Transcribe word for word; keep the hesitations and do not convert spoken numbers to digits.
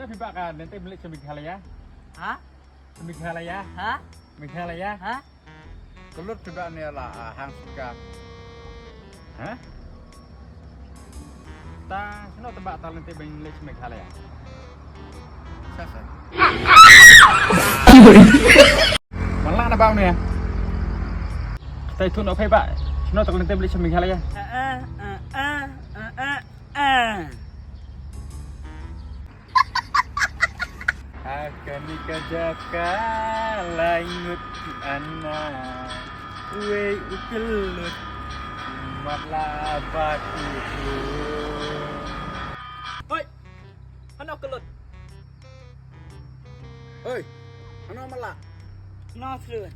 Phi ba ka lynti ban leit sha Meghalaya? Ha? Sha Meghalaya? Ha? Meghalaya? Ha? Ka lut phi ba ne la, ah, hang suka. Ha? Ta shano te ba ta lynti ban leit sha Meghalaya? Sa sa. Mala na ba ne? Kita itu nak phi ba? Shano te lynti ban leit sha Meghalaya? Ah, ah, ah, ah, ah, ah, ah. Ha kane ka jaka la ngut ana. Wei u kyllut mat la bat u kyllut. Hoi, hano kyllut? Hoi, hano mala? Hano kyllut?